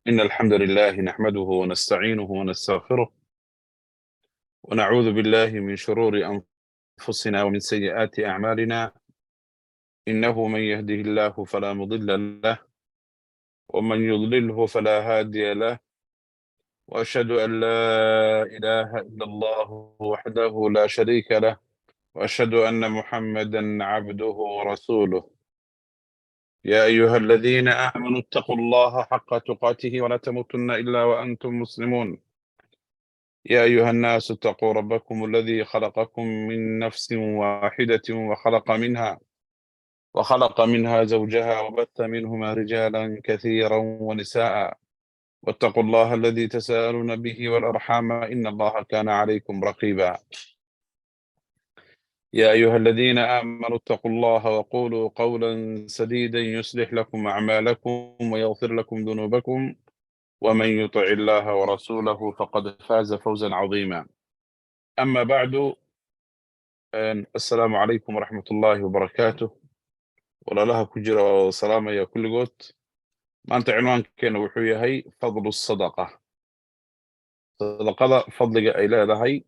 إن الحمد لله نحمده ونستعينه ونستغفره، ونعوذ بالله من شرور أنفسنا ومن سيئات أعمالنا. إنه من يهده الله فلا مضل له، ومن يضلله فلا هادي له. وأشهد أن لا إله إلا الله وحده لا شريك له، وأشهد أن محمدا عبده ورسوله. يا أيها الذين آمنوا اتقوا الله حق تقاته ولا تموتن إلا وأنتم مسلمون. يا أيها الناس اتقوا ربكم الذي خلقكم من نفس واحدة، وخلق منها زوجها، وبث منهما رجالا كثيرا ونساء. واتقوا الله الذي تساءلون به والأرحام، إن الله كان عليكم رقيبا. يا أيها الذين آمنوا اتقوا الله وقولوا قولا سديدا يصلح لكم أعمالكم ويغفر لكم ذنوبكم، ومن يطع الله ورسوله فقد فاز فوزا عظيما. أما بعد، السلام عليكم ورحمة الله وبركاته. Walaalaha ku jira waa wada salaamaya kulligood. Maanta cinwaankeena wuxuu yahay fadlu sadaqa, sadaqada fadliga ay leedahay,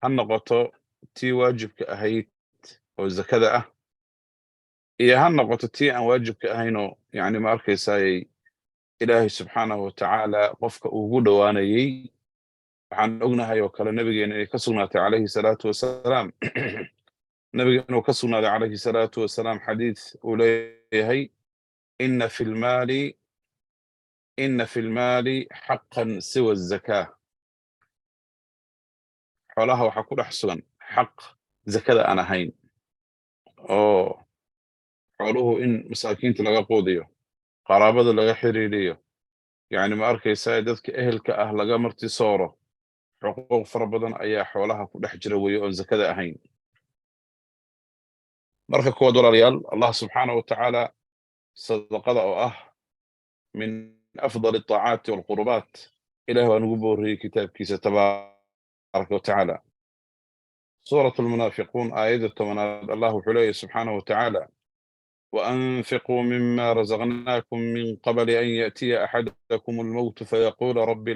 ha noqoto tii waajibka ahayd oo zakada ah, iyo ha noqoto tii aan waajibka ahaynoo, yani, ma arkaysaayey, Ilaahay subxaanahu watacaala qofka ugu dhowaanayey. Waxaan ognahay oo kale nabigeena inay ka sugnaatay calayhi salaatu wasalaam, nabiga inuu ka sugnaaday calayhi salaatu wasalaam xadiis uu leeyahay: "Ina fi lmaali xaqan siwa azakaa." Xoolaha waxaa ku dhex sugan xaq zakada aan ahayn, oo xooluhu in masaakiinta laga quudiyo, qaraabada laga xiriiriyo, yacni, ma arkaysaa, dadka ehelka ah laga marti sooro. Xuquuq fara badan ayaa xoolaha ku dhex jira weeye oon zakada ahayn. Marka koowaad, walaalayaal, Allah subxaanahu wa tacaala sadaqada oo ah min afdal الطaacaati walqurubaat, Ilaah waa nagu booriyey kitaabkiisa tabaaraka wa tacaala. Suurat Almunaafiquun aayadda 10aad, Allah wuxuu leeyahy subxaanahu wa tacaala: "وأنفقوا مما رزقناكم من قبل أن يأتي أحدكم الموت فيقول رب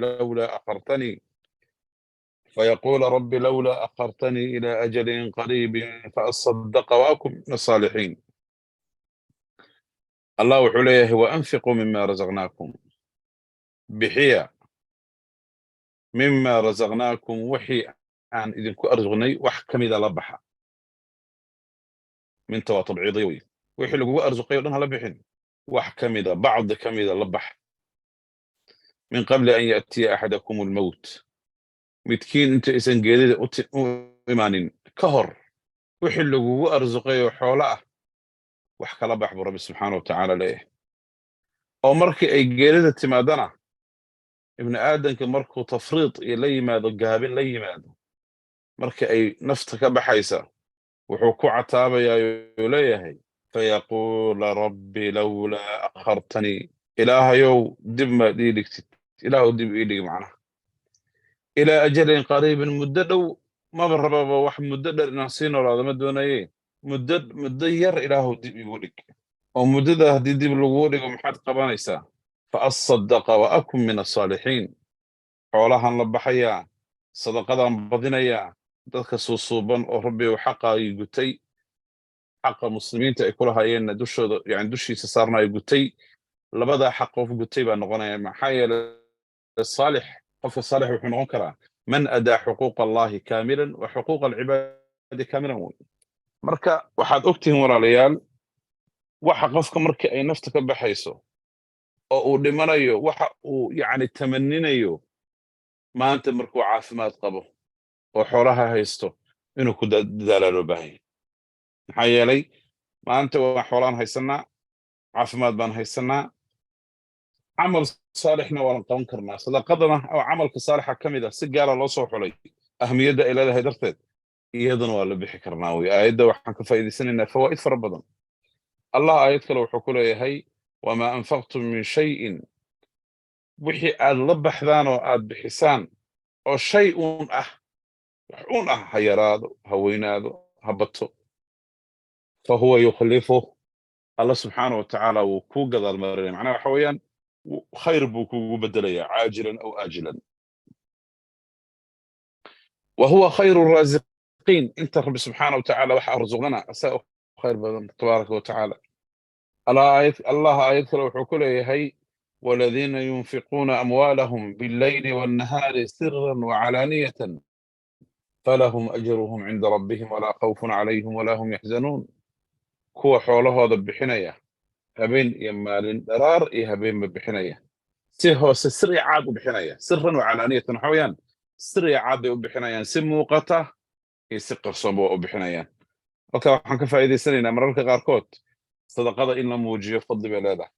لولا أخرتني إلى أجل قريب فأصدق وأكن من الصالحين." Allah wuxuu leeyahay: "وأنفقوا مما رزقناكم", bixiya, "مما رزقناكم", wixii aan idinku arsuqnay wax ka mida la baxa. Minta waa tabciidiya wey. Wixii lagugu arsuqay o dhan hala bixin, wax ka mida, bacdi ka mida la bax. "من قبل أن يأتي أحدكم الموت", midkiin inta aysan geerida u imaanin ka hor, wixii lagugu arsuqay oo xoolo ah wax kala bax buu Rabbi subxaana wa tacaala leeyahay. Oo markii ay geerida timaadana, ibni aadanka markuu tafriid iyo la yimaado, gaabin la yimaado, marka ay nafta ka baxaysa, wuxuu ku cataabayaa uu leeyahay: "فيقول رب لولا أخرتني", Ilaahayow, dib maad ii dhigtid, Ilaahow, dib ii dhig, macnaha, "إلى أجل قريب", muddo dhow. Maba rababa wax muddo dheer inaan sii noolaado ma doonaye, muddo yar Ilaahow dib igu dhig. Oo muddada haddii dib laguu dhigo, maxaad qabanaysaa? "فأصدق وأكن من الصالحين", xoolahan la baxayaa, sadaqadaan badinayaa, dadka suusuuban oo Rabbi uu xaqaagii gutay, xaqa muslimiinta ay kula hayeenna dushooda, yani dushiisa saarna ay gutay, labadaa xaq qof gutay baa noqonaya. Maxaa yeelay, saalix, qofka saalix wuxuu noqon karaa man adaa xuquuq Allahi kaamilan wa xuquuq alcibaadi kaamilan wey. Marka waxaad ogtihiin, walaalayaal, waxa qofka marka ay nafta ka baxayso oo uu dhimanayo, waxa uu yacni tamaninayo maanta markuu caafimaad qabo oo xoolaha haysto inuu ku dadaalaa loo baahanya. Maxaa yeelay, maanta waa xoolaan haysanaa, caafimaad baan haysanaa, camal saalixna waan qaban karnaa. Sadaqadana oo camalka saalixa ka mid ah, si gaara loo soo xulay ahmiyadda ay leedahay darteed, iyaduna waa la bixi karnaa wey. Aayadda waxaan ka faa'iidaysanaynaa fawaa'id fara badan. Allah aayad kale wuxuu ku leeyahay: "وما أنفقتم من شيء", wixii aad la baxdaan oo aad bixisaan oo shay uun ah, wax uun ah, ha yaraado, ha weynaado, ha bato, "فهو يخلفه", Alla subxaana wa tacaala wuu kuu gadaal marinaya. Macnaha waxa weeyaan Khayr buu kugu bedelayaa, caajilan aw aajilan. Wa huwa khayru raasiqiin. Inta Rabbi subxaana wa tacaala waxa arsuqdana asaa u khayr badan, tabaaraka wa tacaala. Allah aayad kale wuxuu ku leeyahay: waladiina yunfiquuna amwaalahum billayli wannahaari siran wacalaaniyatan falahum ajruhum cinda rabbihim walaa khawfun calayhim walaa hum yaxzanuun. Kuwa xoolahooda bixinaya habeen iyo maalin, dharaar iyo habeenba bixinaya, si hoose, sir iyo caad u bixinaya, siran wacalaaniyatan, waxa weeyaan sir iyo caad bay u bixinayaan, si muuqata iyo si qarsoonba waa u bixinayaan. Halkaa waxaan ka faa'iidaysanaynaa, mararka qaarkood sadaqada in la muujiyo fadli bay leedahay.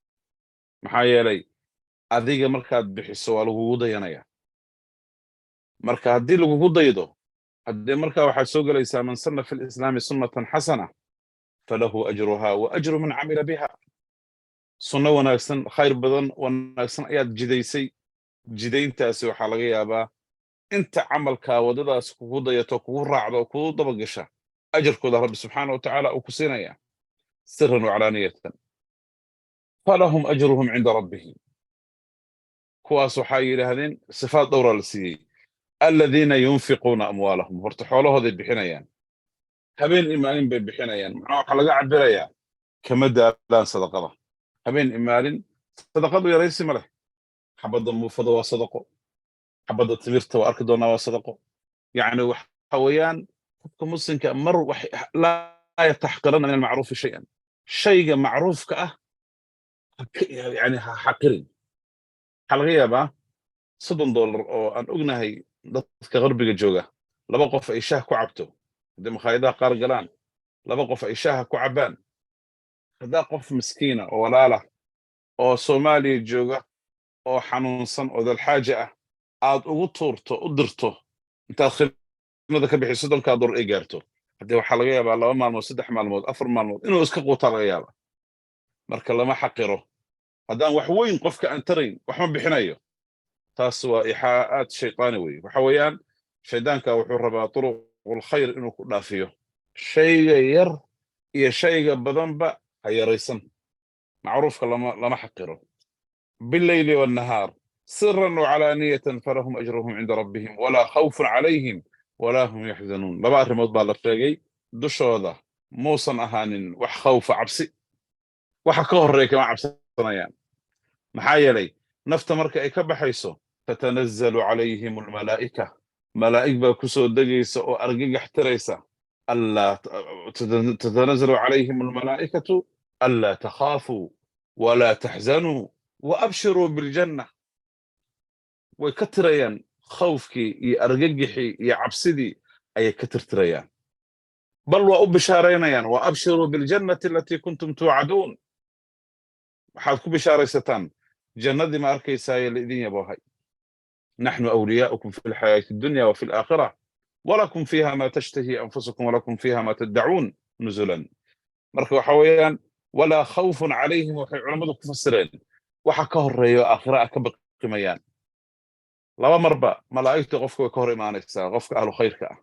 Maxaa yeelay, adiga markaad bixiso waa lagugu dayanaya. Marka haddii lagugu daydo, haddee markaa waxaad soo gelaysaa man sanna fi lislaami sunnatan xasana falahu ajruha wa ajru man camila biha. Sunno wanaagsan, khayr badan wanaagsan ayaad jidaysay. Jidayntaasi waxaa laga yaabaa inta camalkaa waddadaas kugu dayato, kugu raacdo, kugu dabagasha, ajarkooda Rabbi subxaana wa tacaala uu ku siinaya. Siran wacalaaniyatan falahum ajruhum cinda rabbihim. Kuwaas waxay yidhaahdeen sifaad dhowraa la siiyey: aladiina yunfiquuna amwaalahum. Horta xoolahooday bixinayaan, habeen iyo maalin bay bixinayaan. Macnaa waxaa laga cabirayaa kama daalaan sadaqada habeen iyo maalin. Sadaqadu yaraysi ma leh. Xabadda muufada waa sadaqo, xabadda timirta waa arki doonaa waa sadaqo. Yacni waxa weeyaan qofka muslimka mar wax laa yataxqiranna min almacruufi shay-an. Shayga macruufka ah yani ha xaqirin. Waxaa laga yaabaa $30 oo aan ognahay dadka qarbiga jooga laba qof ay shaah ku cabto, haddii makhaayadaha qaar galaan laba qof ay shaaha ku cabbaan, haddaa qof miskiina oo walaala oo Soomaaliya jooga oo xanuunsan oo dalxaaja ah aad ugu tuurto, u dirto, intaad khidmada ka bixiso $30-kaa ay gaarto, haddii waxaa laga yaabaa 2 maalmood, 3 maalmood, 4 maalmood inuu iska quutaa laga yaaba. Marka lama xaqiro. Haddaan wax weyn qofka aan tarayn, wax ma bixinayo, taas waa ixaa'aad shaytaani weye. Waxa weeyaan shaydaanka wuxuu rabaa turuqul khayr inuu ku dhaafiyo. Shayga yar iyo shayga badanba ha yaraysan, macruufka lama xaqiro. billayli wannahaar siran wacalaaniyatan falahum ajruhum cinda rabbihim walaa khawfun calayhim walaa hum yaxzanuun. Laba arrimood baa la sheegay: dushooda muusan ahaanin wax khawfa, cabsi waxa ka horreeya kama cabsanayaan. Maxaa yeelay, nafta marka ay ka baxayso, tatanazzalu calayhim almalaa'ika, malaa'ig baa ku soo degaysa oo argagax tiraysa. Allaa tatanazzalu calayhim almalaa'ikatu anlaa takhaafuu walaa taxzanuu wa abshiruu biljanna. Way ka tirayaan khawfkii iyo argagixii iyo cabsidii ayay ka tirtirayaan, bal waa u bishaaraynayaan: wa abshiruu biljannati alatii kuntum tuucaduun. Waxaad ku bishaaraysataan jannadii, ma arkaysaaye, la idin yaboohay. naxnu awliyaa'ukum fi lxayaati addunya wa fi alaakhira walakum fiiha ma tashtahi anfusukum walakum fiiha ma taddacuun nuzulan. Marka waxa weeyaan walaa khawfun calayhim, waxay culammadu ku fasireen waxa ka horreeya oo aakhira ah ka baqimayaan. Laba marba malaa'igtu qofka way ka hor imaanaysaa, qofka ahlu khayrka ah,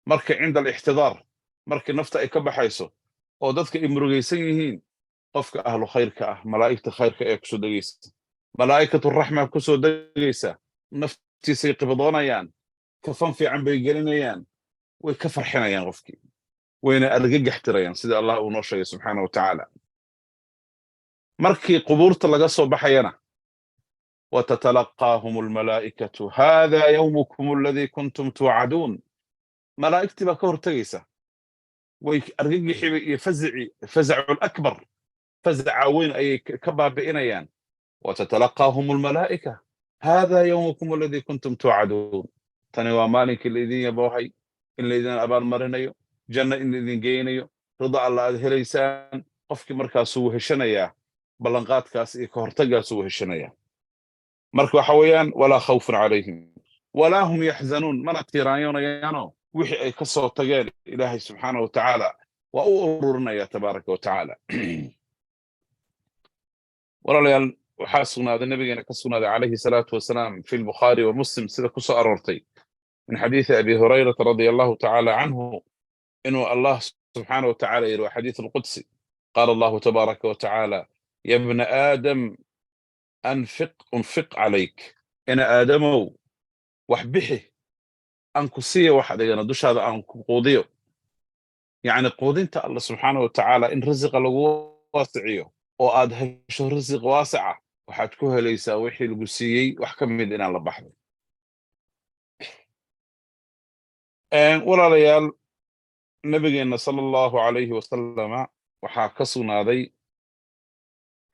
marka cinda alixtidaar, markii nafta ay ka baxayso oo dadka ay murugaysan yihiin, qofka ahlu khayrka ah malaa'igta khayrka ee kusoo degaysa, malaa'ikatu raxma kusoo degaysa, naftiisay qibdoonayaan, kafan fiican bay gelinayaan, way ka farxinayaan qofkii, wayna argagax tirayaan, sida Allah uu noo sheegay subxaana wa tacaala. Markii qubuurta laga soo baxayana, watatalaqaahum almalaa'ikatu hada yawmukum aladii kuntum tuucaduun. Malaa'igtii baa ka hortegaysa, way argagixii iyo fazici, fazacu lakbar, fazaca weyn ayay ka baabi'inayaan. watatalaqaahum almalaa'ika hada yawmukum aladii kuntum tuucaduun. Tani waa maalinkii laidin yaboohay in laydin abaalmarinayo, janno in laidin geynayo, rida Alla aad helaysaan. Qofkii markaasuu weheshanayaa ballanqaadkaas iyo ka hortagaasuu weheshanayaa. Marka waxa weeyaan walaa khawfun calayhim walaa hum yaxzanuun, mana tiiraanyonayaano. Wixii ay ka soo tageen Ilaahay subxaana wa tacaala waa u ururinaya, tabaaraka wa tacaala. Walaalayaal, waxaa sugnaaday, nabigeena ka sugnaaday calayhi salaatu wasalaam, fi lbukhaari wa Muslim sida ku soo aroortay min xadiisi Abi Hurayrata radia Allahu tacaala canhu, inuu Allah subxaana wa tacaala yidhi, waa xadiis alqudsi: qaala Allahu tabaaraka wa tacaala ya bna aadam. Anfiq unfiq calayk, ina Aadamow, wax bixi, aan ku siiya wax, adigana dushaada aan ku quudiyo. Yacni quudinta Alla subxaana wa tacaala, in risiqa lagu waasiciyo oo aad hesho risiq waasica, waxaad ku helaysaa wixii lagu siiyey wax ka mid inaan la baxdo. Walaalayaal, nabigeenna sala Allahu calayhi wasalama waxaa ka sugnaaday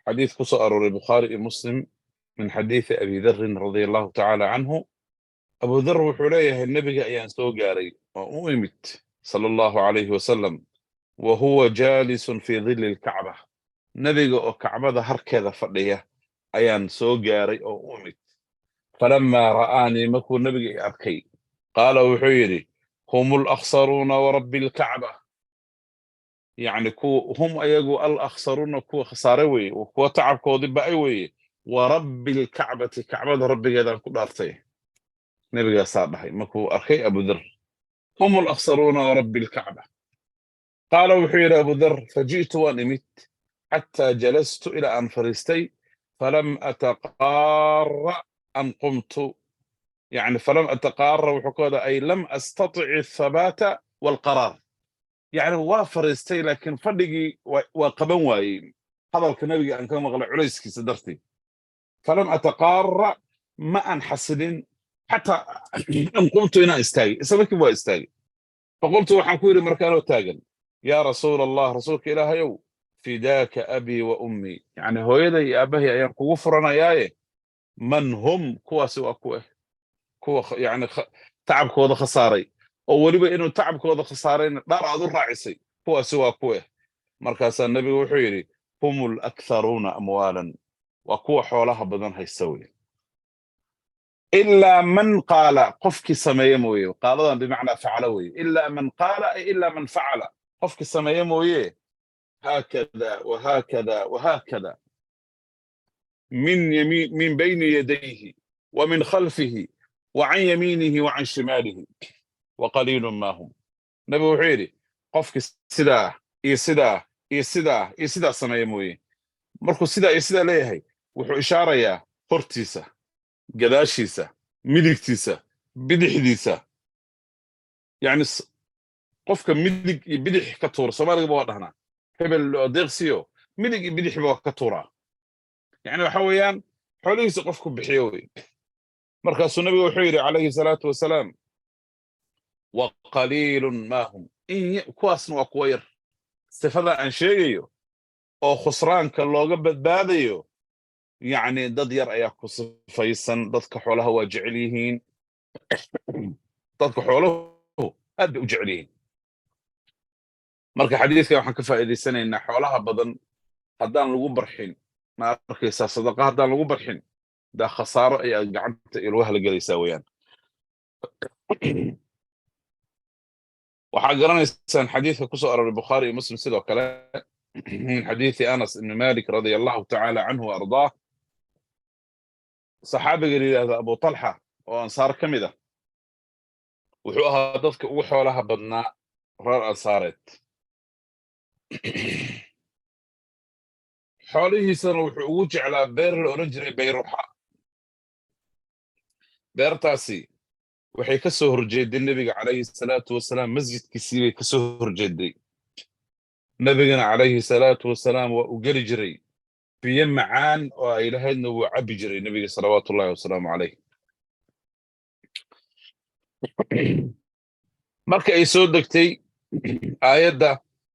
xadiis ku soo arooray Bukhaari iyo Muslim min xadiisi Abi Darin radia Allahu tacaala canhu. Abu Dar wuxuu leeyahay, nebiga ayaan soo gaaray oo u imid sala Allahu calayhi wasalam, wa huwa jaalisun fii dilli alkacba. Nebiga oo Kacbada harkeeda fadhiya ayaan soo gaaray oo u imid. Falamaa ra'aanii, markuu nebiga i arkay, qaala, wuxuu yidhi: "Hum alakhsaruuna warabbi alkacba." Yacni kuwa hum ayagu alakhsaruuna, kuwa khasaare weeye, kuwa tacabkoodii ba'ay weeye. Warabbi alkacbati, Kacbada rabbigeedaan ku dhaartay. Nebigaasaa dhahay markuu arkay Abudar: "Hum alakhsaruuna warabbi alkacba." Qaala, wuxuu yidhi Abudar: "Faji'tu, waan imid, xataa jalastu, ilaa aan fariistay. Falam ataqaara an qumtu." Yani falam ataqaara wuxuu ka wadaa ay lam astatic athabaata walqaraar. Yani waa fariistay, laakiin fadhigii waa qaban waayey hadalka nabiga aan ka maqlay culayskiisa dartii. Falam ataqaara, ma aan xasilin, xataa an qumtu, inaan istaagay. Isla markiiba waa istaagay. Faqultu, waxaan ku yidhi markaanoo taagan: "Yaa Rasuul Allah, Rasuulka Ilaahayow, fidaaka abii wa ummii, yani hooyaday iyo aabbahay ayaan kugu furanayaaye, man hum? Kuwaasi waa kuwe, kuwa yani tacabkooda khasaaray, oo weliba inuu tacabkooda khasaarayna dhaar aad u raacisay? Kuwaasi waa kuwe?" Markaasaa nebigu wuxuu yidhi: "Hum alaktharuuna amwaalan, waa kuwa xoolaha badan haysta wey. Ilaa man qaala, qofkii sameeye mooye." Qaaladan bimacnaa facala weye. Ilaa man qaala ay ilaa man facala, qofkii sameeye mooye, haakada wahaakada wahaakada, min yamiin, min bayni yadayhi wa min khalfihi wa can yamiinihi wa can shimaalihi, wa qaliilun ma hum. Nabigu wuxuu yidhi, qofkii sidaa iyo sidaa iyo sidaa iyo sidaa sameeye mooye. Markuu sidaa iyo sidaa leeyahay, wuxuu ishaarayaa hortiisa, gadaashiisa, midigtiisa, bidixdiisa. Yacni qofka midig iyo bidix ka tuura, Soomaaligaba waa dhahnaa, hebel deeqsiyo, midig iyo bidixba waa ka tuuraa. Yani waxa weeyaan xoolihiisa qofku bixiyo wey. Markaasuu nabigu wuxuu yidhi calayhi salaatu wasalaam: "Wa qaliilun maa hum." In kuwaasna waa kuwa yar. Sifada aan sheegayo oo khusraanka looga badbaadayo, yacni dad yar ayaa ku sifaysan. Dadka xoolaha waa jecel yihiin, dadka xooluhu aad bay u jecel yihiin. Marka xadiidka waxaan ka faa'iidaysanaynaa, xoolaha badan haddaan lagu barxin, ma arkaysaa, sadaqa haddaan lagu barxin, daa khasaaro ayaa gacanta iyo lagu halagelaysaa weeyaan. Waxaa garanaysaan xadiidka ku soo aroray Bukhaari iyo Muslim sidoo kale min xadiidi Anas ibni Malik radia Allahu tacaala canhu wa ardaah. Saxaabiga la yidhahda Abu Talxa oo Ansaar ka mid ah wuxuu ahaa dadka ugu xoolaha badnaa reer Ansaareed. Xoolihiisana wuxuu ugu jeclaa beer la odhan jiray Bayruxa. Beertaasi waxay ka soo horjeeday nebiga calayhi salaatu wasalaam, masjidkiisii bay ka soo horjeeday. Nebigana calayhi salaatu wasalaam waa u geli jiray, biyo macaan oo ay lahaydna wuu cabbi jiray nebiga salawaatu ullahi wasalaamu calayh. Marka ay soo degtay aayadda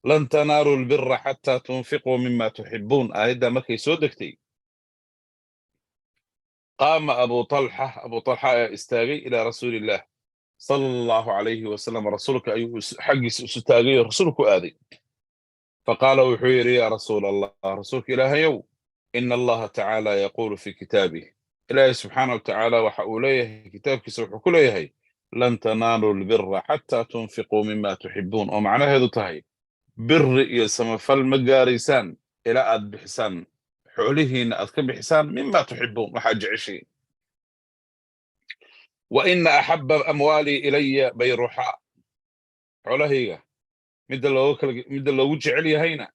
"Lan tanaalu albira xataa tunfiquu mima tuxibuun", aayadda markay soo degtay, qaama Abu Talxa, Abu Talxa ayaa istaagay, ilaa Rasuuliillah sala Allahu calayhi wasalam, rasuulka ayuu xaggiisa isu taagay oo rasuulku aaday. Faqaala, wuxuu yidhi: "Yaa Rasuul Allah, Rasuulka Ilaahayow, ina Allaha tacaala yaquulu fi kitaabih, Ilaahay subxaana wa tacaala waxa uu leeyahay kitaabkiisa, wuxuu ku leeyahay: 'Lan tanaalu albira xataa tunfiquu mima tuxibuun', oo macnaheedu tahay biri iyo samafal ma gaaraysaan ilaa aad bixisaan xoolihiinna, aad ka bixisaan mima tuxibuun, waxaad jeceshiin. Wa ina axaba amwaalii ilaya bayruxaa, xoolahayga midda loogu kala midda loogu jecel yahayna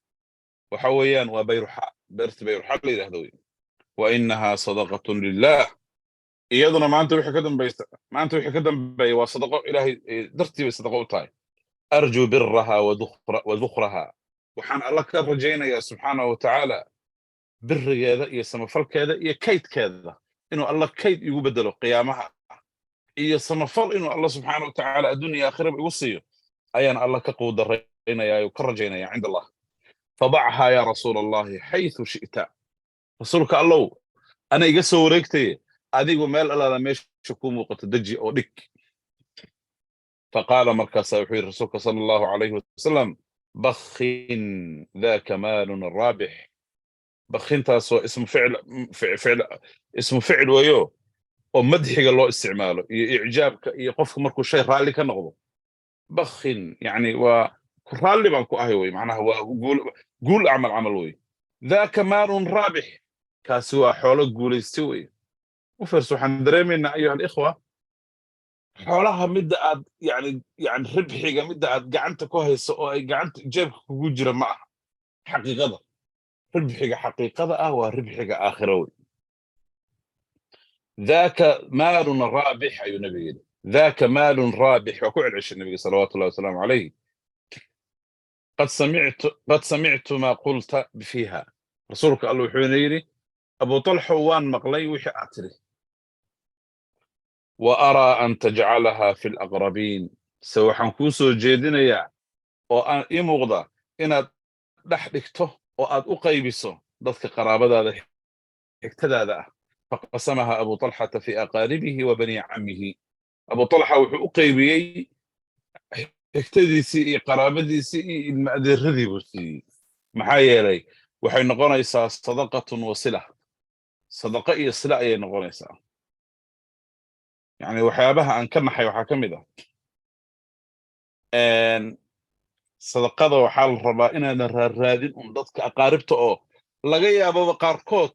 waxa weeyaan waa Bayruxa, beerta Bayruxa la yidhahdo wey." Wa innahaa sadaqatun lilah. Iyaduna maanta wixii ka dambaysa, maanta wixii ka dambeeya, waa sadaqo Ilaahay dartii bay sadaqo u tahay. Arjuu biraha wa dukhraha, waxaan Alla ka rajaynayaa subxaanahu wa tacaala birigeeda iyo samafalkeeda iyo kaydkeeda, inuu Alla kayd igu bedelo qiyaamaha, iyo samafal inuu Alla subxaana wa tacaala adduun iyo aakhiraba igu siiyo ayaan Alla ka quudaraynayaa oo ka rajaynaya cinda Allah. Fadachaa yaa rasuula Allahi xaythu shi'ta. Rasuulka Allow, ana iga soo wareegtaye, adigu meel allaala meesha kuu muuqato deji oo dhig. Faqaala, markaasaa wuxuu yidhi rasuulka sala Allahu calayhi wasalam: "Bakhin, daka maalun raabix." Bakhintaasoo ismu ficil, ficil, ismu ficil weeyo oo madxiga loo isticmaalo iyo icjaabka iyo qofku markuu shay raalli ka noqdo. Bakhin yani waa raalli baan ku ahay wey, macnaha waa guul, guul camal camal wey. Daka maalun raabix, kaasi waa xoolo guulaysta wey. U fiirso, waxaan dareemaynaa, ayuha alikhwa, xoolaha midda aad yani ribxiga midda aad gacanta ku hayso oo ay gacanta jeebka kugu jira ma aha. Xaqiiqada, ribxiga xaqiiqada ah waa ribxiga aakhira wey. Daka maalun raabix ayuu nabiga yidhi. Daka maalun raabix, waa ku celceshay nabiga salawaatu llahi wasalaamu calayh. Qad samictu maa qulta fiiha. Rasuulka Alla wuxuuna yidhi: "Abu Talxo, waan maqlay wixii aad tiri. Wa araa an tajcalaha fi alaqrabiin, se waxaan kuu soo jeedinayaa oo aan ii muuqda inaad dhex dhigto oo aad u qaybiso dadka qaraabadaada, xigtadaada ah." Faqasamaha Abu Talxata fi aqaaribihi wa bani cammihi. Abu Talxa wuxuu u qaybiyey xigtadiisii iyo qaraabadiisii iyo ilma adeeradii buu siiyey. Maxaa yeelay, waxay noqonaysaa sadaqatun wa sila, sadaqa iyo sila ayay noqonaysaa. Yani waxyaabaha aan ka naxay waxaa ka mid ah sadaqada waxaa la rabaa inaadan raarraadin un dadka aqaaribta oo laga yaababa qaarkood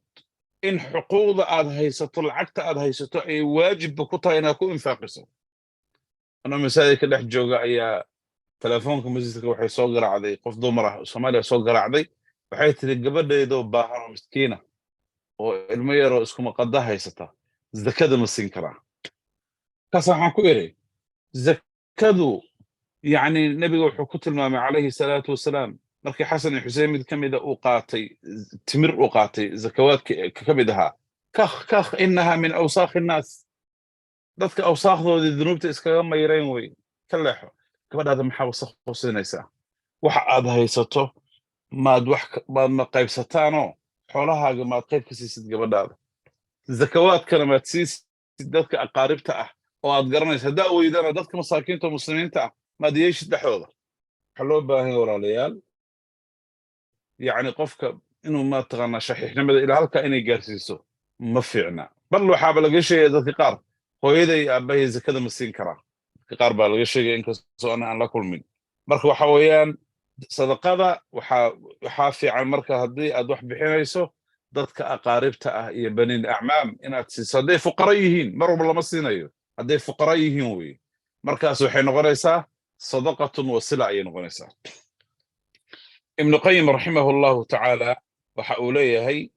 in xuquuqda aad haysato, lacagta aad haysato, ay waajibba ku tahay inaad ku infaaqiso. Anoo masaajidka dhex jooga ayaa telefoonka masjidka waxay soo garaacday qof dumar ah, Soomaaliya soo garaacday. Waxay tiri: "Gabadhaydoo baahan oo miskiina oo ilmo yaroo iskumaqada haysata, zakada ma siin karaa?" Markaas waxaan ku iri: "Zakadu, yacni, nebiga wuxuu ku tilmaamay calayhi salaatu wasalaam markii Xasan iyo Xuseen mid ka mida uu qaatay timir, uu qaatay zakawaadka ka mid ahaa: 'Kakh kakh, innaha min awsaakhi innaas.' Dadka awsaakdoodii dunuubta iskaga mayreen wey, ka leexo. Gabadhaada maxaa wasakh u siinaysaa? Waxa aad haysato maad wax maad ma qaybsataanoo xoolahaaga maad qayb ka siisid gabadhaada, zakawaadkana maad siisid dadka aqaaribta ah oo aad garanaysa. Haddaa weydana, dadka masaakiinta oo muslimiinta ah maad yeeshid dhexdooda." Waxaa loo baahan yahay, walaalayaal, yacni qofka inuu mataqaanaa shaxiixnimada ilaa halkaa inay gaarsiiso ma fiicna. Bal waxaaba laga sheegaya dadka qaar: "Hooyaday iyo aabbahay zakada ma siin karaa?" Dadka qaar baa laga sheegaya, inkastoo ana aan la kulmin. Marka waxa weeyaan, sadaqada waxaa fiican marka haddii aad wax bixinayso, dadka aqaaribta ah iyo banin acmaam inaad siiso hadday fuqara yihiin. Mar walba lama siinayo, hadday fuqara yihiin weye. Markaas waxay noqonaysaa sadaqatun wasila ayay noqonaysaa. Ibnu Qayim raximahu Allahu tacaala waxa uu leeyahay,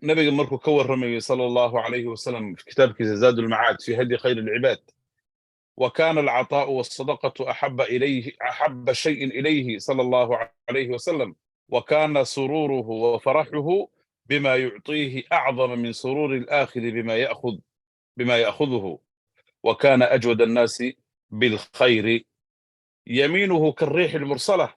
nabiga markuu ka warramayay sala Allahu calayhi wasalam, kitaabkiisa Zaad ulmacaad fi hadyi khayr alcibaad: "وكان العطاء والصدقة أحب إليه، أحب شيء إليه صلى الله عليه وسلم، وكان سروره وفرحه بما يعطيه أعظم من سرور الآخذ بما يأخذه، وكان أجود الناس بالخير، يمينه كالريح المرسلة،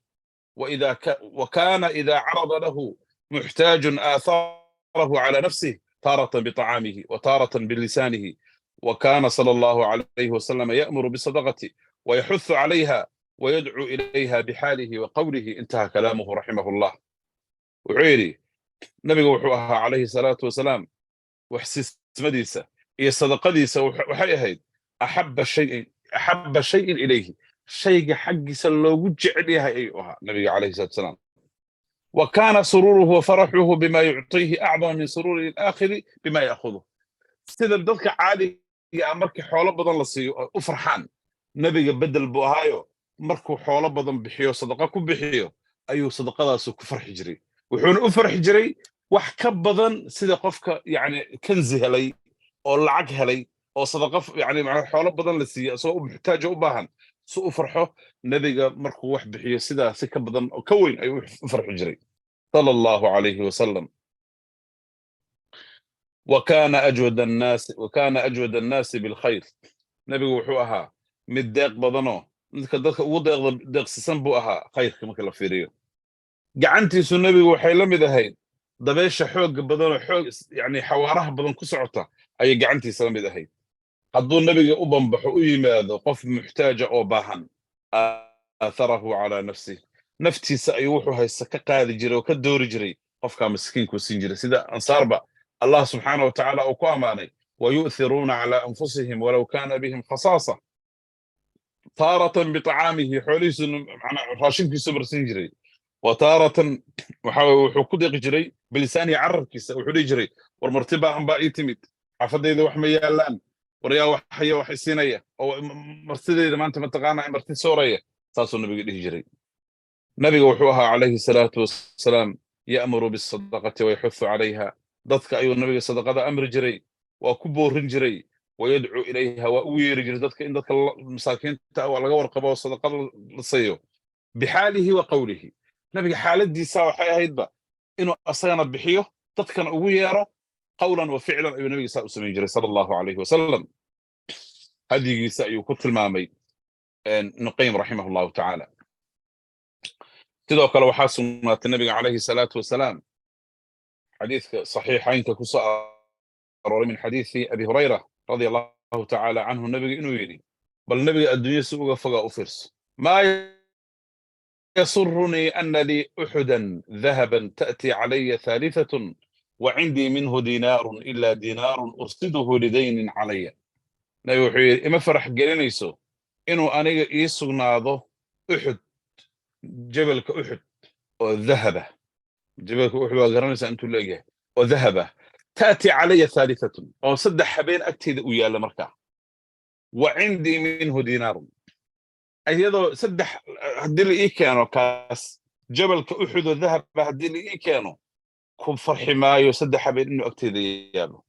وكان إذا عرض له محتاج آثره على نفسه، تارة بطعامه وتارة بلسانه. وكان صلى الله عليه وسلم يأمر بالصدقة ويحث عليها ويدعو إليها بحاله وقوله." انتهى كلامه رحمه الله. Wuxuu yidhi nabiga wuxuu ahaa calayhi salaatu wasalaam waxsiismadiisa iyo sadaqadiisa waxay ahayd axabba shayin ilayhi, shayga xaggiisa loogu jecel yahay ayuu ahaa nabiga calayhi salatu wasalaam. Wa kaana suruuruhu wa faraxuhu bima yucطiihi acdama min suruuri alaakhiri bima ya'khuduh. Sida dadka caadiga ah markii xoolo badan la siiyo u farxaan, nebiga bedel buu ahaayo, markuu xoolo badan bixiyo, sadaqa ku bixiyo, ayuu sadaqadaasu ku farxi jiray. Wuxuuna u farxi jiray wax ka badan sida qofka yani kanzi helay oo lacag helay oo sadaqa, yani xoolo badan la siiyey, isagoo u muxtaaja, u baahan, si u farxo. Nebiga markuu wax bixiyo, sidaa si ka badan oo ka weyn ayuu u farxi jiray, sala Allahu calayhi wasalam. وكان أجود الناس بالخير. Nebigu wuxuu ahaa mid deeq badanoo midka dadka ugu deeqsisan buu ahaa khayrka marka la fiiriyo. Gacantiisu nebigu waxay la mid ahayd dabeesha xoogga badanoo xoog, yani xawaaraha badan ku socota ayay gacantiisa la mid ahayd. Hadduu nebiga u bambaxo, u yimaado qof muxtaaja oo baahan, آثره على نفسه, naftiisa ayuu wuxuu haysta ka qaadi jiray oo ka doori jiray, qofkaa miskiinkuu siin jiray, sida ansaarba Allah subxaana wa tacaala uu ku ammaanay: ويؤثرون على أنفسهم ولو كان بهم خصاصة. تارة بطعامه, xoolihiisu, macnaa raashinkiisu barsiin jiray. وتارة waxa wuxuu ku deeqi jiray بلسانه, carabkiisa. Wuxuu dhihi jiray: "War marti baahan baa ii timid, xaafadayda wax ma yaalaan, war yaa wax haya, wax isiinaya oo martidayda maanta mataqaana marti sooraya?" Saasuu nabiga dhihi jiray. Nabiga wuxuu ahaa calayhi salaatu wasalaam يأمر بالصدقة ويحث عليها. Dadka ayuu nabiga sadaqada amri jiray, waa ku boorin jiray. ويدعو إليها, waa u yeeri jiray dadka in dadka masaakiinta waa laga warqabo oo sadaqada la sayo. بحاله وقوله, nabiga xaaladiisa waxay ahaydba inuu asagana bixiyo, dadkana ugu yeero. قولا وفعلا ayuu nabiga saa u samayn jiray, sala Allahu calayhi wasalam. Hadyigiisa ayuu ku tilmaamay Ibnu Qayim raximah Allahu tacaala. Sidoo kale waxaa sugnaatay nabiga calayhi salaatu wasalaam, xadiidka saxiixaynka ku soo arooray min xadiisi Abi Hurayra radia Allahu tacaala canhu, nabiga inuu yidhi, bal nabiga adduunya si uga fogaa u fiirso: "ما يسرني أن لي أحدا ذهبا تأتي علي ثالثة وعندي منه دينار إلا دينار أرصده لدين علي." Nabigu wuxuu yidhi: "Ima farax gelinayso inuu aniga ii sugnaado Uxud, jabalka Uxud oo dahaba." Jabalka Uxud waa garanaysaa intuu leegyahay, oo dahaba. تأتي علي ثالثة, oo 3 habeen agteeda u yaalla markaa. وعندي منه دينار, iyadoo saddex haddii la ii keeno kaas jabalka Uxud oo dahaba haddii la ii keeno, ku farxi maayo 3 habeen inuu agteeda yaallo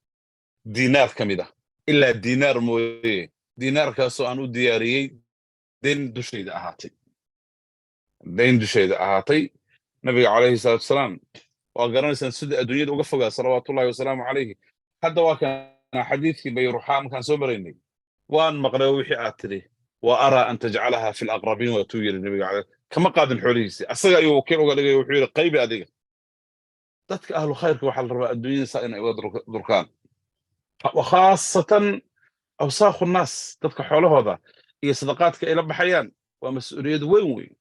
diinaar ka mid ah, ilaa diinaar mooye, diinaarkaasoo aan u diyaariyey deyn dushayda ahaatay, deyn dushayda ahaatay. Nabiga calayhi salaatu wasalaam waa garanaysaan sida adduunyada uga fogaa, salawaatullahi wasalaamu calayhi. Hadda waa kana xadiidkii Bayruxaa markaan soo maraynay: "Waan maqlay wixii aad tidhi, وأرى أن تجعلها في الأقربين." Waatuu yiri nabiga calay kama qaadin xoolihiisi, asaga ayuu wakiil uga dhigay. Wuxuu yidhi: "Qaybi adiga." Dadka ahlu khayrka waxaa la rabaa adduunyada saa inay uga durkaan, وخاصة أوساخ الناس, dadka xoolahooda iyo sadaqaadka ay la baxayaan waa mas-uuliyad weyn weyn.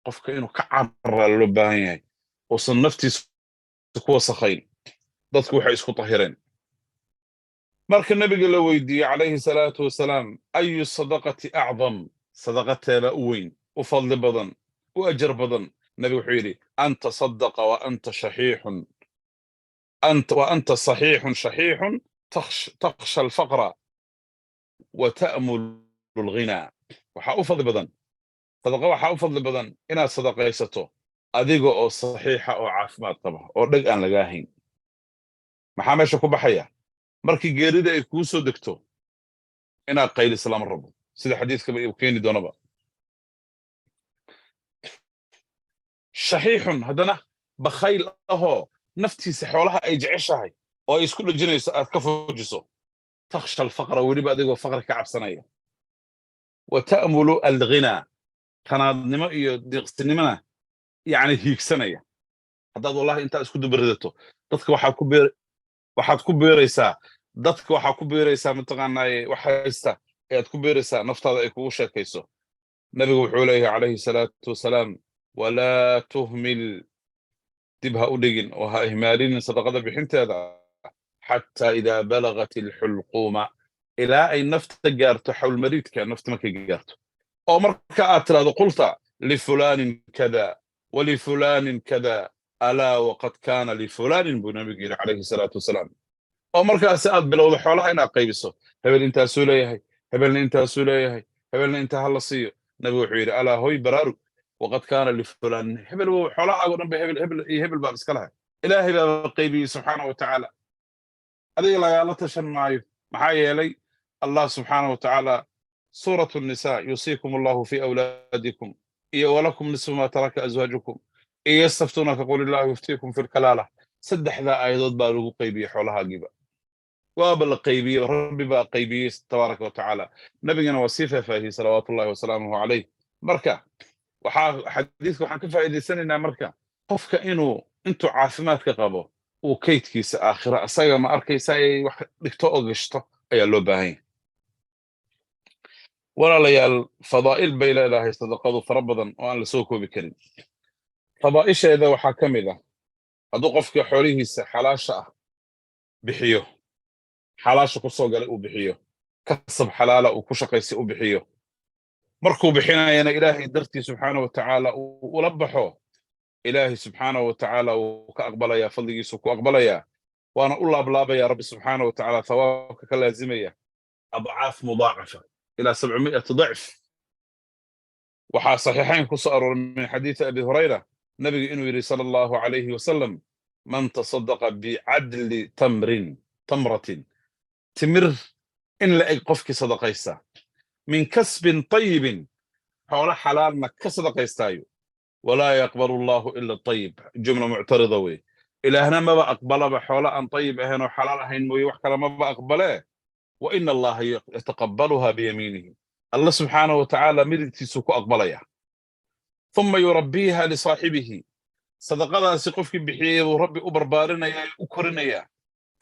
Qofka inuu ka cararaa loo baahan yahay, uusan naftiisa ku wasakhayn dadku waxay isku tahireen. Marka nabiga la weydiiyey calayhi salaatu wasalaam: "أي الصدقة أعظم?" Sadaqateeda u weyn, u fadli badan, u ajar badan? Nabigu wuxuu yidhi: "أن تصدق وأنت شحيح أنت وأنت صحيح شحيح تخشى الفقر وتأمل الغنى." Waxaa u fadli badan sadaqa, waxaa u fadli badan inaad sadaqaysato adiga oo saxiixa oo caafimaad qaba oo dheg aan lagaa hayn. Maxaa meesha ku baxaya? Markii geerida ay kuu soo degto, inaad qayliso lama rabo, sida xadiiskaba uu keeni doonaba. Shaxiixun, haddana bakhayl ahoo naftiisa xoolaha ay jeceshahay oo ay isku dhejinayso aad ka fujiso. تخشى الفقر, weliba adigoo faqri ka cabsanaya. وتأمل الغنى, tanaadnimo iyo deeqsinimona yacni hiigsanaya. Haddaad wallahi intaa isku dubaridato, dadka waxaad ku beeraysaa, dadka waxaa ku beeraysaa mataqaanaaye wax haysta ayaad ku beeraysaa, naftaada ay kugu sheekayso. Nabigu wuxuu leeyahay calayhi salaatu wasalaam: "ولا تهمل," dib ha u dhigin oo ha ihmaalinin sadaqada bixinteeda, حتى إذا بلغت الحلقوم, ilaa ay nafta gaarto xawlmariidka. Nafta markay gaarto oo marka aad tirahdo: قلت لفلان كذا ولفلان كذا، ألا وقد كان لفلان, buu nabigu yidhi calayhi salaatu wasalaam. Oo markaasi aad bilowdo xoolaha inaad qaybiso: hebel intaasuu leeyahay, hebelna intaasuu leeyahay, hebelna intaa ha la siiyo. Nabigu wuxuu yidhi: "Alaa hoy, baraarug." Waqad kaana lifulaan, hebel xoolahaago dhan ba hebel, hebel iyo hebel baa iska lahay. Ilaahay baaba qaybiyey subxaana wa tacaala, adiga lagaala tashan maayo. Maxaa yeelay, Allah subxaana wa tacaala suuratu Nisa, yuusiikum Allahu fi awlaadikum iyo walakum nisfu maa taraka azwaajukum iyo yastaftuunaka qul illahu yuftiikum fi lkalaala. Saddexdaa aayadood baa lagu qaybiyey xoolahaagiiba, waaba la qaybiyey, Rabbi baa qaybiyey tabaaraka wa tacaala. Nabigana waa sii faahfaahiyey salawaatu ullahi wasalaamuhu calayh. Marka waxaa xadiiska waxaan ka faa'iidaysanaynaa, marka qofka inuu intuu caafimaadka qabo uu kaydkiisa aakhira asaga, ma arkaysa, ay wax dhigto oo gashto ayaa loo baahan yahay. Walaalayaal, fadaa'il bay leedahay sadaqadu fara badan oo aan la soo koobi karin. Fadaa'isheeda waxaa ka mid ah, hadduu qofka xoolihiisa xalaasha ah bixiyo, xalaasha ku soo galay uu bixiyo, kasab xalaala uu ku shaqaysay u bixiyo, markuu bixinayana Ilaahay dartii subxaana wa tacaala uu ula baxo, Ilaahay subxaana wa tacaala wuu ka aqbalayaa, fadligiisuu ku aqbalayaa, waana u laablaabaya Rabbi subxaana wa tacaala thawaabka ka laazimaya, adcaaf mudaacafa ilaa 700 dicf. Waxaa Saxiixayn ku soo arooray min xadiisi Abi Hurayra nabigu inuu yidhi sala Allahu calayhi wasalam: man tasadaqa bicadli tamrin, tamratin, timir in la eg qofkii sadaqaysta, min kasbin tayibin, xoolo xalaalna ka sadaqaystaayo, walaa yaqbalu Allahu ila ayib, jumla muctarida wey, Ilaahna maba aqbalaba xoolo aan tayib ahayn oo xalaal ahayn mooye, wax kale maba aqbalee. Wa ina Allaha yataqabbaluha biyamiinihi, Alla subxaanahu wa tacaala midigtiisuu ku aqbalaya. Thumma yurabbiiha lisaaxibihi, sadaqadaasi qofkii bixiyey buu Rabbi u barbaarinaya, u korinayaa,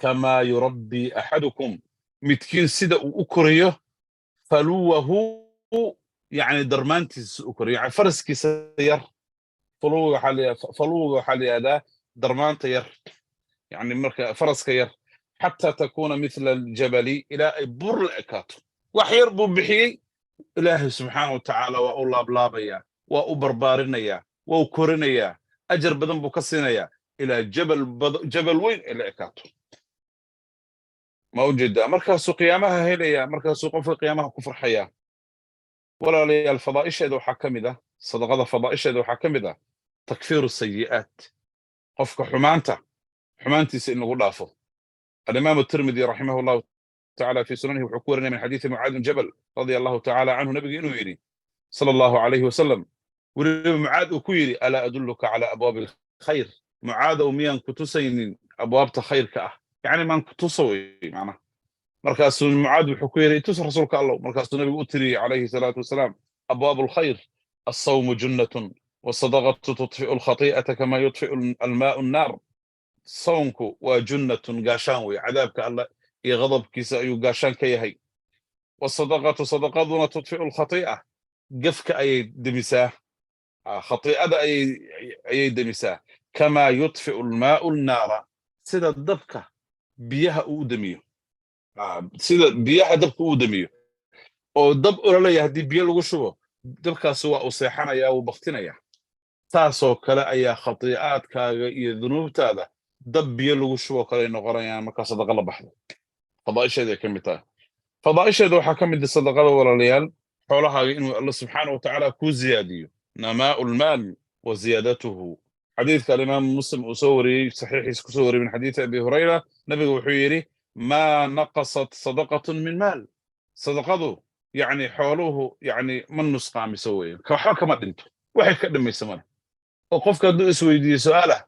kamaa yurabbii axadukum, midkiin sida uu u koriyo, faluwahu, yani darmaantiisa u koriyo, yani faraskiisa yar. Faluwiga waxaa la yihahdaa darmaanta yar, yani marka faraska yar, xataa takuuna mithla aljabali, ilaa ay bur la ekaato. Wax yar buu bixiyey, Ilaahay subxaana wa tacaala waa u laablaabayaa, waa u barbaarinayaa, waa u korinayaa, ajar badan buu ka siinayaa ilaa jabal, jabal weyn ay la ekaato. Ma ujeedaa? Markaasuu qiyaamaha helaya, markaasuu qofka qiyaamaha ku farxaya. Walaalayaal, fadaa'isheeda waxaa ka mid ah, sadaqada fadaa'isheeda waxaa ka mid ah takfiiru sayi'aat, qofka xumaanta, xumaantiisa in lagu dhaafo. Alimaam Tirmidi raximah Allahu tacala fi sunanihi wuxuu ku warinaya min xadiisi Mucaad bin Jabal radia Allahu tacala canhu, nabigu inuu yidhi sala Allahu calayhi wasalam, weliba Mucaad uu ku yidhi: alaa adulluka cala abwaabi alkhayr? Mucaadow, miyaan ku tusaynin abwaabta khayrka ah? Yacni maan ku tusa wey macnaha. Markaasuu Mucaad wuxuu ku yidhi: tus, rasuulka Allow. Markaasuu nabigu u tiriyey calayhi salaatu wasalaam: abwaabu alkhayr, alsawmu junnatun, wasadaqatu tudfi'u alkhati'ata kama yudfi'u almaa'u annaar. Soonku waa junnatun, gaashaan wey, cadaabka Alla iyo qadabkiisa ayuu gaashaan ka yahay. Wasadaqatu, sadaqaduna, tudfi'u alkhati'a, gafka ayay demisaa, khati'ada ayay demisaa, kamaa yudfi'u almaa'u annaara, sida dabka biyaha uu u demiyo, sida biyaha dabka uu demiyo. Oo dab ololaya haddii biyo lagu shubo, dabkaasi waa uu seexanaya, wuu baktinaya. Saasoo kale ayaa khatii'aadkaaga iyo dunuubtaada dab biyo lagu shuboo kale noqonayaan markaa sadaqa la baxdo. Fadaa'isheeday ka mid tahay. Fadaa'isheeda waxaa ka mid ah sadaqada, walaalayaal, xoolahaaga inuu Alla subxaana wa tacaala kuu ziyaadiyo, namaa'u lmaal wa ziyaadatuhu. Xadiidka alimaam Muslim uu soo wariyey, saxiixiisa kusoo wariyey, min xadiisi Abi Hurayra, nabiga wuxuu yidhi: maa naqasat sadaqatun min maal. Sadaqadu yacni xooluhu yacni ma nusqaamiso weeye, waxba kama dhinto, waxay ka dhimayso male. Oo qofka hadduu isweydiiyo su'aalah: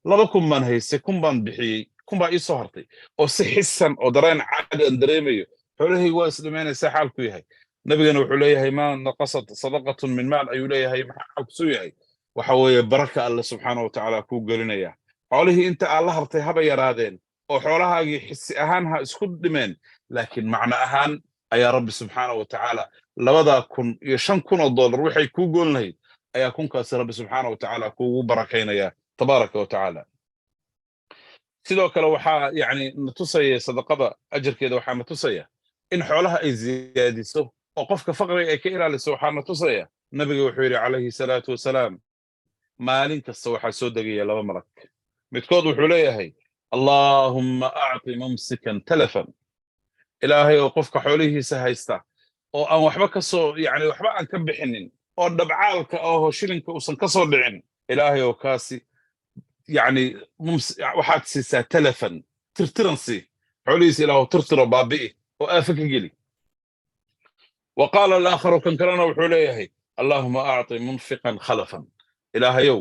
2000 baan haystay, 1000 baan bixiyey, 1000 baa ii soo hartay, oo si xisan oo dareen caadi aan dareemayo, xoolahaygu waa isdhimaynaysaa, xaalku yahay? Nabigana wuxuu leeyahay: maa naqasat sadaqatun min maal, ayuu leeyahay. Maxaa xaalkusuu yahay? Waxa weeye baraka Alle subxaana wa tacaala kuu gelinaya. Xoolihii inta aad la hartay haba yaraadeen oo xoolahaagii xisi ahaan ha isku dhimeen, laakiin macno ahaan ayaa Rabbi subxaana wa tacaala 2000 iyo $5000 waxay kuu goon lahayd ayaa kunkaasi Rabbi subxaana wa tacaala kuugu barakaynaya tabaaraka wa tacaala. Sidoo kale waxaa yacni na tusaya sadaqada ajarkeeda, waxaa na tusaya in xoolaha ay ziyaadiso oo qofka faqriga ay ka ilaaliso. Waxaa na tusaya nabiga wuxuu yidhi calayhi salaatu wasalaam: maalin kasta waxaa soo degaya laba malag. Midkood wuxuu leeyahay: allaahumma acti mumsikan talafan. Ilaahay oo qofka xoolihiisa haysta oo aan waxba ka soo, yani waxba aan ka bixinin. Oo dhabcaalka ahoo shilinka uusan ka soo dhicin, Ilaahay oo kaasi yacni waxaad siisaa talafan, tirtiran sii xoolihiisa. Ilaahu tirtiro, baabi'i oo aafa ka geli. Wa qaala alaakharu, kan kalena wuxuu leeyahay: "Allahuma acti munfiqan khalafan." Ilaahayow,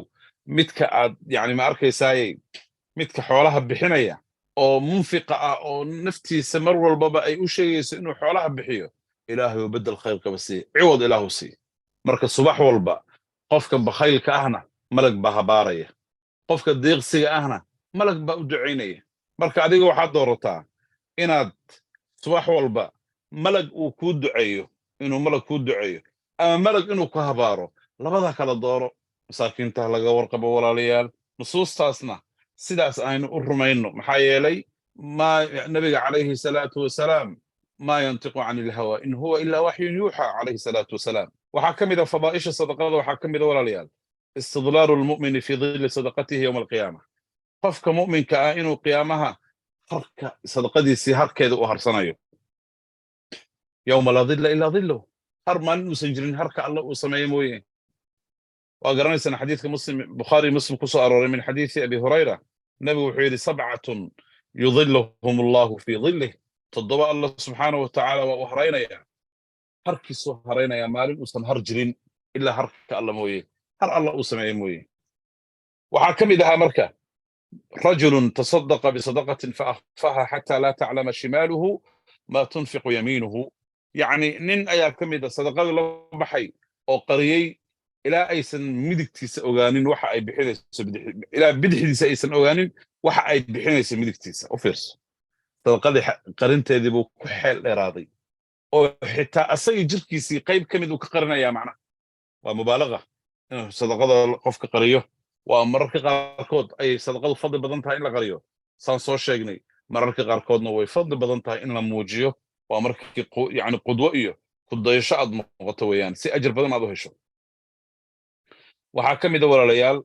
midka aad yani ma arkaysaayey, midka xoolaha bixinaya oo munfiqa ah oo naftiisa mar walbaba ay u sheegayso inuu xoolaha bixiyo, Ilaahayow beddel khayr qaba sii, ciwad Ilaahu sii. Marka subax walba qofka bakhaylka ahna malag baa habaaraya, qofka deeqsiga ahna malag baa u ducaynaya. Marka adiga waxaad doorataa inaad subax walba malag uu kuu duceeyo, inuu malag kuu duceeyo ama malag inuu ku habaaro, labada kala dooro. Masaakiinta laga warqabo, walaalayaal. Nusuustaasna sidaas aynu u rumayno, maxaa yeelay ma nabiga calayhi salaatu wasalaam maa yantiqu can ilhawa in huwa ilaa waxyun yuuxa, calayhi salaatu wasalaam. Waxaa ka mid a fadaa'isha sadaqada, waxaa ka mid a, walaalayaal, istidlaalu lmu'mini fi dilli sadaqatihi yowma alqiyaama, qofka mu'minka ah inuu qiyaamaha harka sadaqadiisii harkeeda u harsanayo, yowma laa dilla ilaa dilluh, har maalin uusan jirin harka Alla uu sameeye mooye. Waa garanaysaan xadiidka Muslim, Bukhaari, Muslim ku soo arooray, min xadiisi Abi Hurayra. Nabigu wuxuu yidhi: "Sabcatun yudilluhum Allahu fii dhillih." Toddoba Allah subxaanahu wa tacaala waa uu haraynaya, harkiisuu haraynaya maalin uusan har jirin ilaa harka Alla mooye, har Alla uu sameeye mooye. Waxaa ka mid ahaa marka: rajulun tasaddaqa bisadaqatin faakfaha xataa laa taclama shimaaluhu maa tunfiqu yamiinuhu. Yacni nin ayaa ka mid a sadaqada la baxay oo qariyey ilaa aysan midigtiisa ogaanin waxa ay bixinayso, ilaa bidixdiisa aysan ogaanin waxa ay bixinayso midigtiisa. U fiirso, sadaqadii qarinteedii buu ku xeel dheeraaday oo xitaa asagii jirkiisii qayb ka mid uu ka qarinayaa. Macnaha waa mubaalaga inuu sadaqada qofka qariyo. Waa mararka qaarkood ayay sadaqadu fadli badan tahay in la qariyo, saan soo sheegnay. Mararka qaarkoodna way fadli badan tahay in la muujiyo. Waa markii yani qudwo iyo kudayasho aad noqoto weeyaan, si ajir badan aad u hesho. Waxaa ka mid a, walaalayaal,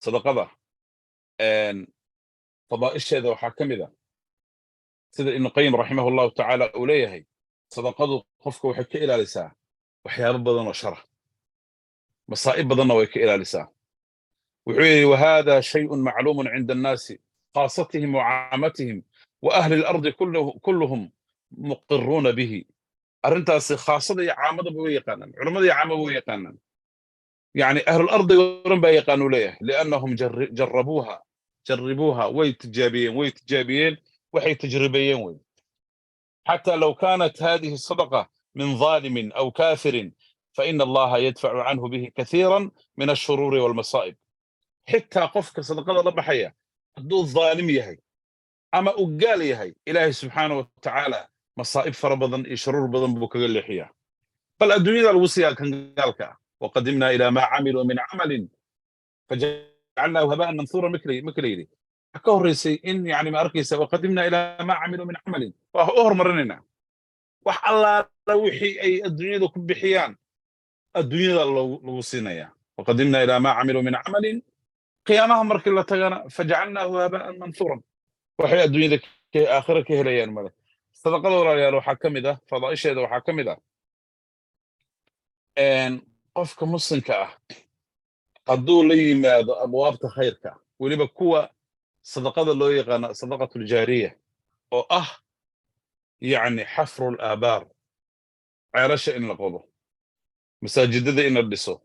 sadaqada fadaa'isheeda waxaa ka mid a, sida Ibnu Qayim raximah Allahu tacaala uu leeyahay, sadaqadu qofka waxay ka ilaalisaa waxyaabo badan oo shara, masaa'ib badanna way ka ilaalisaa. Wuxuu yidhi: "Wahada shayءun macluumun cinda annaasi khaasatihim wa caamatihim wa ahli alardi kulluhum muqiruuna bihi." Arrintaasi khaasada iyo caamadaba way yaqaanaan, culamada iyo caamaba way yaqaanaan, yani ahlulardiga oran baa yaqaanuu leeyahay, liannahum jarabuuha, jaribuuha, way tijaabiyeen, way tijaabiyeen, waxay tajribeeyeen wey. "Xatى low kanat hadihi الصدقة min ظalimin aw kafirin faina Allaha yadfacu canhu bihi kaثiira min الshuruuri والmasaa'ib." Xitaa qofka sadaqada la baxaya hadduu dhaalim yahay ama uu gaal yahay, Ilaahay subxaana wa tacaala masaa'ib fara badan iyo shuruur badan buu kaga leexiyaa. Bal adduunyada lagu siiyaa kan gaalka ah. "Waqadimna ilaa maa camiluu min camalin fajacalnaahu haba'an manthura." Marka la yidhi, waxa ka horreysay in yani ma arkaysa "waqadimna ilaa maa camiluu min camalin", waa u hormarinaynaa. Wax allaala wixii ay adduunyada ku bixiyaan adduunyada lagu siinayaa. "Waqadimna ilaa maa camiluu min camalin", qiyaamaha markii la tagana "fajacalnaahu haba'an manhuuran". Waxay adduunyada aakhira ka helayaan male. Sadaqada, walaalayaal, waxaa ka mid ah fadaa'isheeda, waxaa ka mid ah qofka muslimka ah hadduu la yimaado abwaabta khayrka, weliba kuwa sadaqada loo yaqaano sadaqatu ljaariya, oo ah yacni xafru laabaar, ceelasha in la qodo, masaajidada in la dhiso,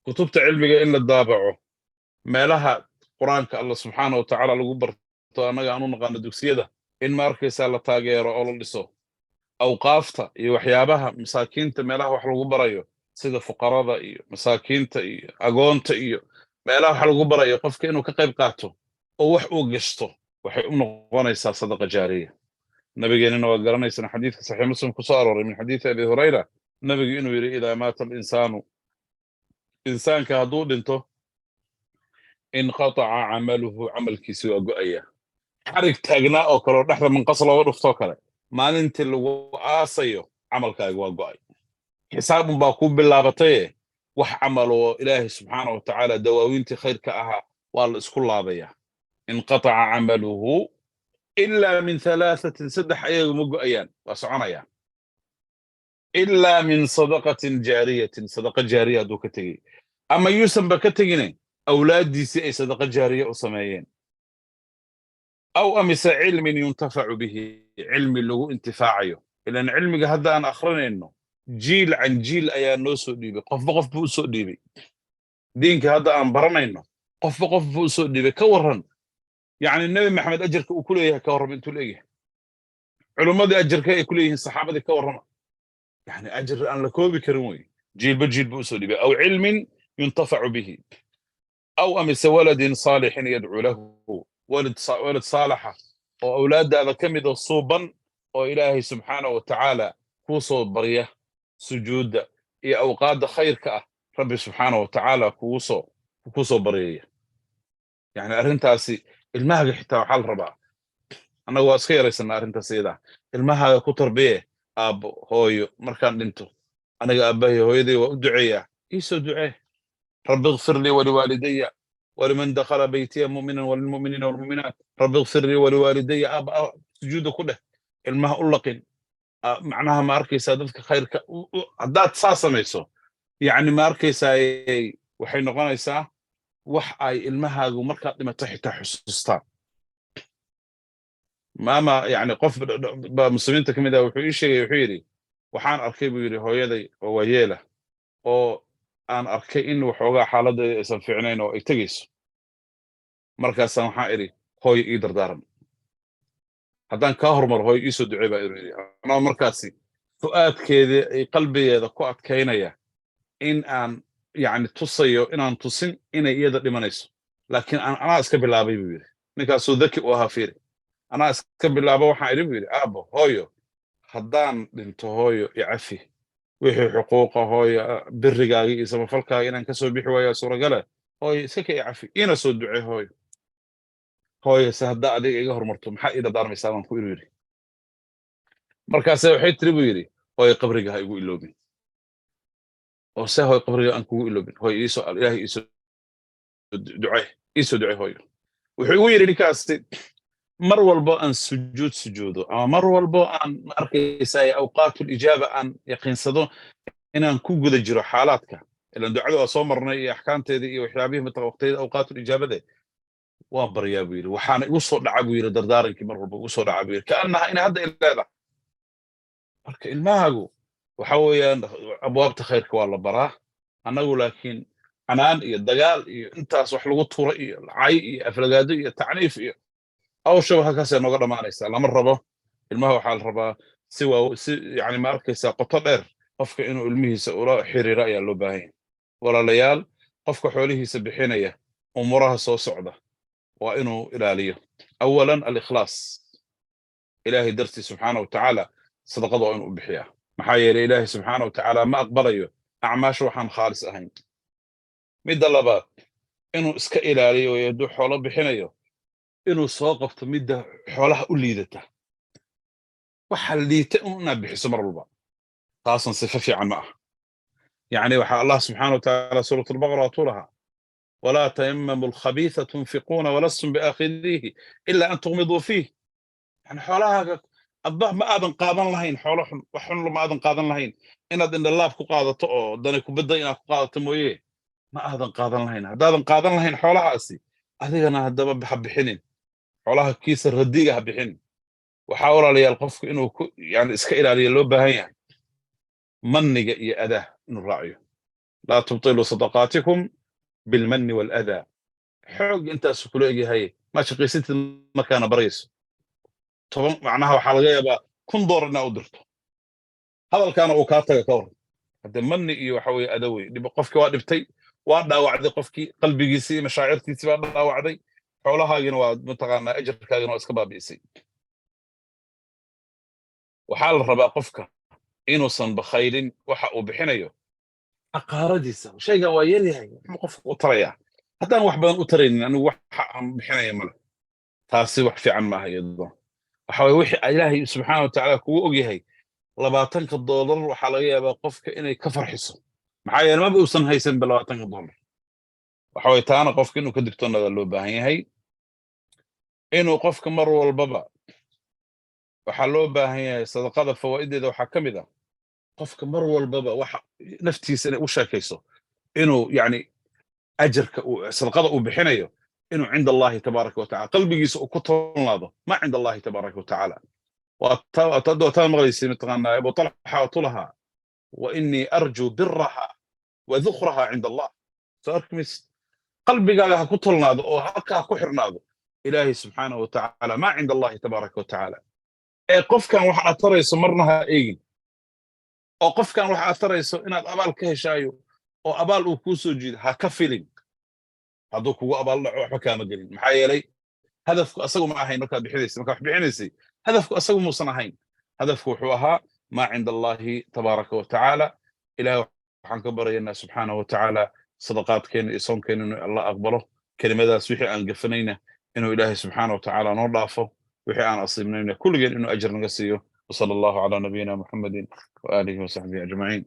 kutubta cilmiga in la daabaco, meelaha Qur-aanka Alla subxaana wa tacaala lagu barto, annaga aan u naqaano dugsiyada, in ma arkaysaa la taageero oo la dhiso, awqaafta iyo waxyaabaha masaakiinta, meelaha wax lagu barayo sida fuqarada iyo masaakiinta iyo agoonta iyo meelaha wax lagu barayo, qofka inuu ka qayb qaato oo wax uu gashto, waxay u noqonaysaa sadaqa jaariya. Nabigeenina waa garanaysaan xadiidka Saxiix Muslim ku soo arooray min xadiidi Abi Hurayra, nabigu inuu yidhi: "Idaa maata alinsaanu", insaanka hadduu dhinto, "inqataca camaluhu", camalkiisi waa go'aya, xarig taagnaa oo kale oo dhexda manqas looga dhuftoo kale. Maalintii lagu aasayo camalkaaga waa go'ay, xisaabun baa kuu bilaabataye. Wax camal oo Ilaahay subxaana wa tacaala dawaawiintii khayrka ahaa waa la isku laabayaa. "Inqataca camaluhu ilaa min halaathatin", saddex ayaga ma go'ayaan, waa soconayaan. Ilaa min sadaqatin jaariyatin, sadaqa jaariya hadduu ka tegey, ama yuusanba ka tegine, awlaaddiisii ay sadaqa jaariya u sameeyeen, aw amise cilmin yuntafacu bihi, cilmi lagu intifaacayo. Ilan cilmiga hadda aan akhrinayno jiil can jiil ayaa noo soo dhiibay, qofba qof buu u soo dhiibay. Diinka hadda aan baranayno qofba qof buu u soo dhiibay. Ka warran, yacni, Nebi Maxamed ajarka uu ku leeyahay, ka warrama intuu leeyahay? Culummadii ajarka ay ku leeyihiin, saxaabadii, ka warrama? Yani ajar aan la koobi karin wey. Jiilba jiil buu usoo dhiibay. Aw cilmin yuntafacu bihi, aw amise waladin saalixin yadcuu lahu, walad saalaxa oo awlaaddaada ka mid oo suuban oo Ilaahay subxaanahu wa tacaala kuu soo barya sujuudda iyo awqaadda khayrka ah, Rabbi subxaanahu wa tacaala kuu soo baryaya. Yani arrintaasi ilmahaaga xitaa waxaa la rabaa, annagu waa iska yaraysanaa arrintaas iyada, ilmahaaga ku tarbiye: "Aabbo, hooyo, markaan dhinto, aniga aabbahay hooyaday waa u duceeyaa, ii soo ducee. Rabbi ikfir lii waliwaalidaya waliman dakhala baytiya mu'minan walilmu'miniina walmu'minaat. Rabbi ikfir lii waliwaalidaya." Aabba, sujuudda ku dheh, ilmaha u laqin. Macnaha, ma arkaysaa, dadka khayrka haddaad saa samayso, yacni, ma arkaysaa, waxay noqonaysaa wax ay ilmahaagu markaad dhimato xitaa xusuustaan. Maama, yani, qof ba muslimiinta ka mid ah wuxuu ii sheegay, wuxuu yidhi: "Waxaan arkay," buu yidhi, "hooyaday oo waayeela oo aan arkay in waxoogaa xaaladeeda aysan fiicnayn oo ay tegayso. Markaasaan waxaan idhi: 'Hooyo, ii dardaaran. Haddaan kaa hormaro, hooyo, iisoo ducey,' baa inuu yidhi, anoo markaasi fu'aadkeeda ay qalbigeeda ku adkaynaya in aan, yacni, tusayo inaan tusin inay iyada dhimanayso, laakiin aan anaa iska bilaabay," buu yidhi. Ninkaasuu daki u ahaa, fiiri. "Anaa iska bilaabo. Waxaan idhi," buu yidhi, "aabbo, hooyo, haddaan dhinto, hooyo, icafi wixii xuquuqa, hooyo, birigaaga iyo samafalkaaga inaan kasoo bixi waayaa suuragale. Hooyo, iska ka icafi, iina soo ducee, hooyo. Hooyo, se haddaa adiga iga hormarto, maxaa ii dardaarmaysaa?" baan ku inuu yidhi. Markaase waxay tiri, buu yidhi, "Hooyo, qabriga ha igu iloobin." Oo se hooyo qabriga aan kugu iloobin? Hooyo, iisoo, Ilaahay iisoo ducee, iisoo ducee, hooyo." Wuxuu igu yidhi ninkaasi: "Mar walbo aan sujuud sujuudo, ama mar walbo aan, ma arkaysaa, awqaatul ijaaba aan yaqiinsado inaan ku guda jiro xaalaadka, ilan ducada waa soo marnay iyo axkaamteeda iyo waxyaabihii mataq waqtiyada awqaatul ijaabade, waan baryaa," buu yidhi. "Waxaana igu soo dhaca," buu yidhi, "dardaarankii mar walba igu soo dhaca," buu yidhi, "kaannaha inay hadda i leedahay." Marka ilmahaagu waxa weeyaan abwaabta khayrka waa la baraa. Annagu laakiin canaan iyo dagaal iyo intaas wax lagu tuura iyo cay iyo aflagaado iyo tacniif iyo hawshaba halkaasay nooga dhammaanaysaa. Lama rabo. Ilmaha waxaa la rabaa si waa si, yani, ma arkaysaa, qoto dheer qofka inuu ilmihiisa ula xiriiro ayaa loo baahan yahay. Walaalayaal, qofka xoolihiisa bixinaya umuuraha soo socda waa inuu ilaaliyo. Awalan, alikhlaas. Ilaahay dartii subxaana wa tacaala sadaqada waa inuu u bixiyaa, maxaa yeelay Ilaahay subxaana wa tacaala ma aqbalayo acmaasha waxaan khaalis ahayn. Midda labaad, inuu iska ilaaliyo hadduu xoolo bixinayo inuu soo qabto midda xoolaha u liidata, waxa liita inaad bixiso mar walba, taasan sifo fiican ma aha. Yacni, waxaa Allah subxaana wa tacaala suurat Albaqara waatuu lahaa: walaa tayamamu alkhabiitha tunfiquuna walastum biaakhidiihi ila an tughmiduu fiih. Yani, xoolahaaga adba ma aadan qaadan lahayn xoolo xun, wax xun ma aadan qaadan lahayn. Inaad indhalaab ku qaadato oo dani kubadda inaad ku qaadato mooye, ma aadan qaadan lahayn. Haddaadan qaadan lahayn xoolahaasi, adigana haddaba ha bixinin xoolaha kiisa radiga, ha bixinin. Waxaa, walaalayaal, qofku inuu ku, yani, iska ilaaliyo loo baahan yahay manniga iyo adaa inuu raaciyo. Laa tubtiluu sadaqaatikum bilmanni waaladaa. Xoog intaasu kula egyahay ma shaqaysantid markaana baryayso 10, macnaha, waxaa laga yaabaa $1000 inaa u dirto, hadalkaana uu kaa taga. Ka waran hadde? Manni iyo waxa weeye ada wey. Dhib qofkii waa dhibtay, waa dhaawacday qofkii, qalbigiisii iyo mashaacirtiisii baa dhaawacday, xoolahaagina waa, mataqaanaa, ajarkaagina waa iska baabi'isay. Waxaa la rabaa qofka inuusan bakhaylin waxa uu bixinayo aqaaradiisa. Shaygan waa yar yahay, muxuu qofka u tarayaa? Haddaan wax badan u taraynin, anigu waxa aan bixinaya male, taasi wax fiican maaha. Iyadoo waxa weye wixii Ilaahay subxaana wa tacaala kugu ogyahay, $20 waxaa laga yaabaa qofka inay ka farxiso, maxaa yeele maba uusan haysanba $20. Waxa weye taana qofka inuu ka digtoonada loo baahan yahay. Inuu qofka mar walbaba waxaa loo baahan yahay sadaqada fawaa'ideeda waxaa ka mid ah Qofka mar walbaba waxa naftiisa inay u sheekayso inuu yani ajarka uu sadaqada uu bixinayo inuu cinda Allahi tabaaraka wa tacala qalbigiisa uu ku tolnaado ma cinda Allahi tabaaraka wa tacaala. Waa taa maqlaysay, mataqaanaa, Abu Talxa tulahaa wa inii arjuu biraha wa dukhraha cinda Allah. Soo arki maysid, qalbigaaga ha ku tolnaado oo halka ha ku xirnaado Ilaahay subxaanahu wa tacaala, maa cinda Allahi tabaaraka wa tacaala. Ee qofkan waxa aad tarayso marna ha eegin, oo qofkan waxa aad tarayso inaad abaal ka heshaayo oo abaal uu kuu soo jiido ha ka filin. Hadduu kugu abaal dhaco, waxba kaama gelin. Maxaa yeelay, hadafku asagu ma ahayn. Markaad bixinaysay, markaad wax bixinaysay, hadafku asagu muusan ahayn. Hadafku wuxuu ahaa maa cinda Allahi tabaaraka wa tacaala. Ilaah waxaan ka baryaynaa subxaanahu wa tacaala sadaqaadkeena iyo soonkeena inuu Alla aqbalo. Kelimadaas wixii aan gafanayna inuu Ilaahay subxaana wa tacaala noo dhaafo, wixii aan asiibnayna kulligeen inuu ajar naga siiyo. Wasala Allahu calaa nabiyina Muxammadin wa aalihi wa saxbihi ajmaciin.